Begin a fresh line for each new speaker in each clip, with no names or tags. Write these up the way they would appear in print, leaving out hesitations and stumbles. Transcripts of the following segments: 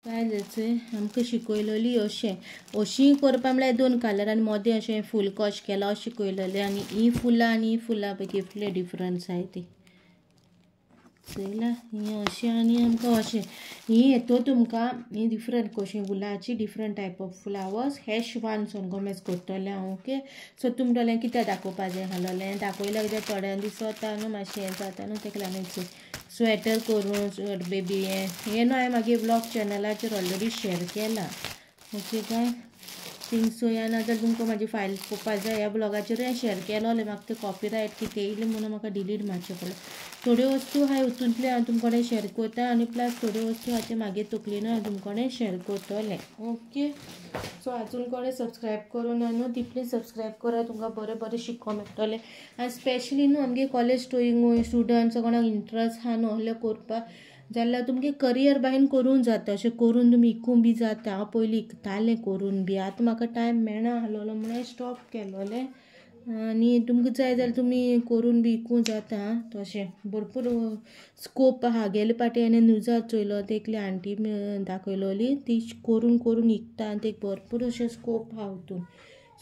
काय आमकां शिकयलेली अशें अशीं करपा म्हळ्यार दोन कलर आनी मोदें अशें फूल कश केलां अशें शिकयलेलें. आनी ही फुलां आनी ही फुलां पळय कितले डिफरंस आहाय ती चोयला. ही अशें आनी आमकां अशें ही हेतू तुमकां ही डिफरंट कशी फुलांची डिफरंट टायप ऑफ फ्लावर्स हे शिवान कोमेस करतलें हांव. ओके सो तुमकां कित्याक दाखोवपा जाय आसलोलें दाखयल्यार कित्याक थोड्यांक दिसता न्हू मातशें हें जाता न्हू तेका लागून स्वेटर करून बेबी हें हें न्हू हांवें मागीर व्लॉग चॅनलाचेर ऑलरेडी शेअर केलां. ओके काय थिंग चोया ना जाल्यार तुमकां म्हाजी फायल पळोवपा जाय ह्या ब्लॉगाचेरूय शेअर केलोलें. म्हाका तें कॉपीरायट कितें येयलें म्हणून म्हाका डिलीट मारचें पडलें. थोड्यो वस्तू आहाय हितूंतल्यो हांव तुमचे कडेन शेअर करता आनी प्लस थोड्यो वस्तू आहा त्यो मागीर तकलेनूय हांव तुमचे कडेन शेअर करतलें. ओके सो आजून कोणें सबस्क्रायब करूं ना न्हू तितलें सबस्क्रायब करा, तुमकां बरें बरें शिकोवंक मेळटलें. आनी स्पेशली न्हू आमगे कॉलेज स्टुडंट्स कोणाक इंट्रस्ट आहा न्हू असलें करपाक जाल्यार तुमगे करियर बायन करूंक जाता. अशें करून तुमी इकूंक बी जाता. हांव पयलीं इकतालें करून बी, आतां म्हाका टायम मेळना आहलोलो म्हणून हांवें स्टॉप केलोलें. आनी तुमकां जाय जाल्यार तुमी करून बी इकूंक जाता. तशें भरपूर स्कोप आहा. गेले पाटी हांवें न्यूजार चोयलो ते एकली आंटी दाखयलोली ती करून करून इकता आनी ते भरपूर अशें स्कोप आहा हितून.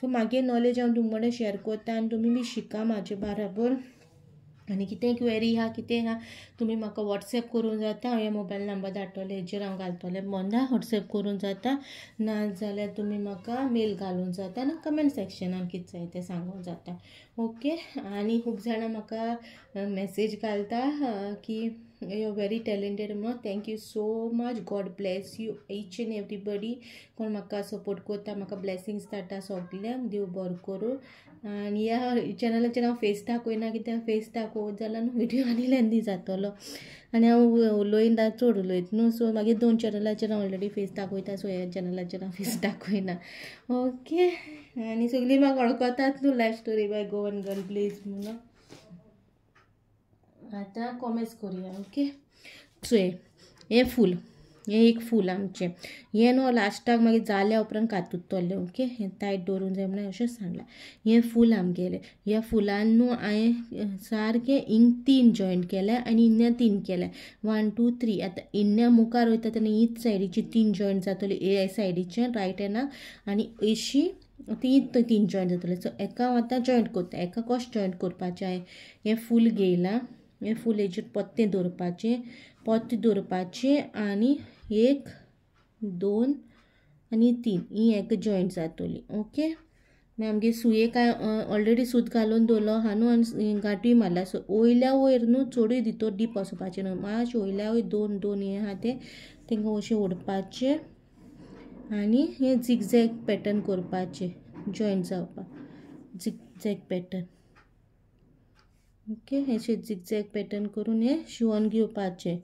सो मागीर नॉलेज हांव तुमचे कडेन शेअर करता आनी तुमी बी शिका म्हाजे बराबर. आनी कितें क्वेरी आहा कितें आहा तुमी म्हाका वॉट्सएप करूंक जाता. हांव हे मोबायल नंबर धाडटलें हेजेर हांव घालतलें बंदा वॉट्सएप करूंक जाता. ना जाल्यार तुमी म्हाका मेल घालूंक जाता ना कमेंट सेक्शनान कितें जाय तें सांगूंक जाता. ओके आनी खूब जाणां म्हाका मॅसेज घालता की you are very talented म्हणून. Thank you so much. God bless you each and everybody. कोण म्हाका सपोर्ट करता, म्हाका ब्लेसिंग्स धाडटा सगल्यांक देव बरो करूं. आनी ह्या चॅनलाचेर हांव फेस दाखयना कित्याक फेस दाखोवत जाल्यार न्हू व्हिडियो आनी लेंदी जातलो आनी हांव उलयना चड उलयत न्हू. सो मागीर दोन चॅनलाचेर हांव ऑलरेडी फेस दाखयता. सो ह्या चॅनलाचेर हांव फेस दाखयना. ओके आनी सगळीं म्हाका वळखतात न्हू life story by Goan girl please म्हणून. आतां कॉमेंट्स करुया. ओके चोय हें फूल, हें एक फूल आमचें हें न्हू लास्टाक मागीर जाल्या उपरांत कातुतलें. ओके हें टायट दवरूंक जाय म्हणून अशें सांगलां. हें फूल आमगेलें ह्या फुलान न्हू हांवें सारकें हिंग 3 जॉयंट केल्या आनी हिंगा 3 केल्या. 1 2 3. आतां हिंगा मुखार वयता तेन्ना हीच सायडीची 3 जॉयंट जातली हे सायडीच्यान रायट हँडाक आनी अशी ती 3 जॉयंट जातले. सो एका हांव आतां जॉयंट करता. एका कशें जॉयंट करपाचें हांवें हें फूल घेयलां. हें फूल हेजेर पत्तें दवरपाचें, पत्तें दवरपाचें आनी 1 2 आनी 3 ही एक जॉयंट जातली. ओके मागीर आमगे सुयेक हांवें ऑलरेडी सूत घालून दवरलो आहा न्हू आनी गांठूय मारला. सो वयल्या वयर न्हू चडूय भितर डीप वचपाचें न्हू, मातशें वयल्या वयर 2 2 हें आहा तें तांकां अशें ओडपाचें आनी हें झिगझॅग पॅटर्न करपाचें जॉयंट जावपाक. Zigzag pattern. Okay अशें झिगझॅग पॅटर्न करून हें शिंवोन घेवपाचें.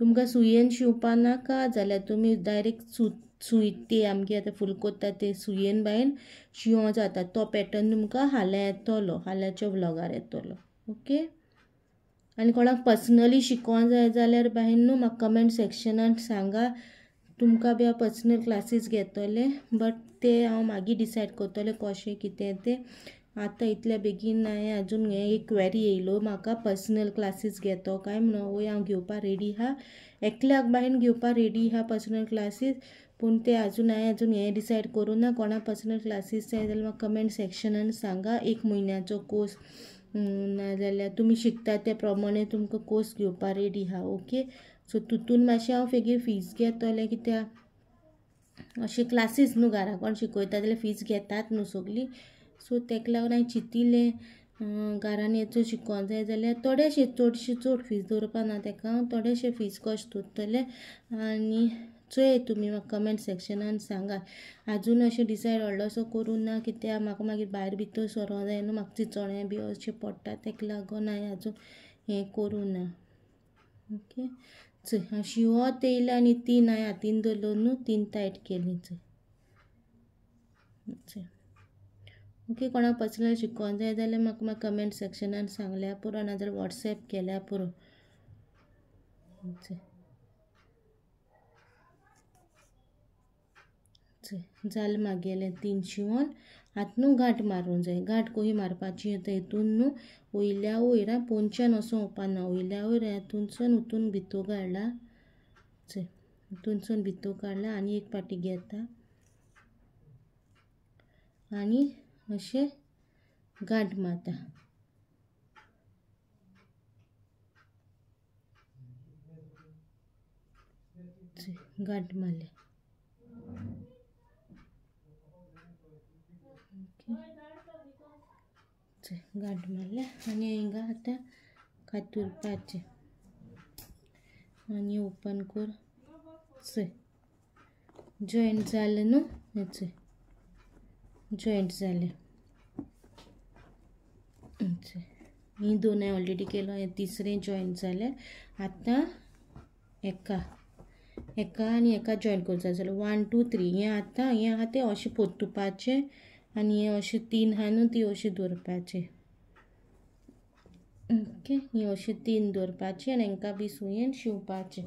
तुमकां सुयेन शिंवपा नाका जाल्यार तुमी डायरेक्ट सूय ती आमगे आतां फूल कोत्ता ते सुयेन बायन शिंवो जाता. तो पॅटर्न तुमकां हाल्यां येतलो, हाल्याच्या व्लॉगार येतलो. ओके आनी कोणाक पर्सनली शिकोवंक जाय जाल्यार बायन न्हू म्हाका कमेंट सेक्शनान सांगा. तुमकां बी हांव पर्सनल क्लासीस घेतलें बट ते हांव मागीर डिसायड करतलें कशें कितें तें. आतां इतल्या बेगीन हांवें अजून हें एक क्वेरी येयलो म्हाका पर्सनल क्लासीस घेतो काय म्हणून. वय हांव घेवपा रेडी आहा, एकल्याक बायन घेवपा रेडी आहा पर्सनल क्लासीस. पूण ते अजून हांवें अजून हें डिसायड करूं ना. कोणा पर्सनल क्लासीस जाय जाल्यार म्हाका कमेंट सेक्शनान सांगा. 1 म्हयन्याचो कोर्स नाजाल्यार तुमी शिकता त्या प्रमाणे तुमकां कोर्स घेवपा रेडी आहा. ओके सो तितून मातशें हांव मागीर फीज घेतलें कित्याक अशें क्लासीस न्हू घरा कोण शिकयता जाल्यार फीज घेतात न्हू सगळीं. सो ताका लागून हांवें चिंतिल्लें घरान येचो शिकोवंक जाय जाल्यार थोडेशें चडशें चड फीज दवरपा ना ताका हांव थोडेशें फीज कशें दवरतलें. आनी चोय तुमी म्हाका कमेंट सेक्शनान सांगा. आजून अशें डिसायड व्हडलोसो करूं ना कित्याक म्हाका मागीर भायर भितर सरोंक जाय न्हू, म्हाका चिंचोणें बी अशें पडटा ताका लागून हांवें आजून हें करूं ना. ओके चोय हांव शिंवत येयलें आनी 3 हांवें हातीन दवरलो न्हू, 3 टायट केली. चोय चोय ओके कोणाक पर्सनल शिकोवंक जाय जाल्यार म्हाका म्हाका कमेंट सेक्शनान सांगल्यार पुरो, नाजाल्यार वॉट्सएप केल्यार पुरो. जालें मागेलें 3 शिंवोन. आतां न्हू गांठ मारूंक जाय. गांठ कशी मारपाची आतां हितून न्हू वयल्या वयर पोंच्यान वचोंक वचपाना, वयल्या वयर हितूनसून हितून भितर घाला. चोय हितूनसून भितर काडला आनी एक पाटी घेता आनी अशें गांठ मारता. गांठ मारले. ओके, गांठ मारले आनी हिंगा आतां कातुरपाचें आनी ओपन कर. चय जॉयंट जालें न्हू, हें चय जॉयंट जालें. ही दोन हांवें ऑलरेडी केलो, हें तिसरें जॉयंट जालें. आतां एका एका आनी एका जॉयंट करूं जाय जाल्यार 1 2 3 हें आतां हें आहा तें अशें पोत्तुपाचें आनी हें अशें 3 आहा न्हू ती अशें दवरपाचें. ओके, ही अशें 3 दवरपाचें आनी हांकां बी सुयेन शिंवपाचें.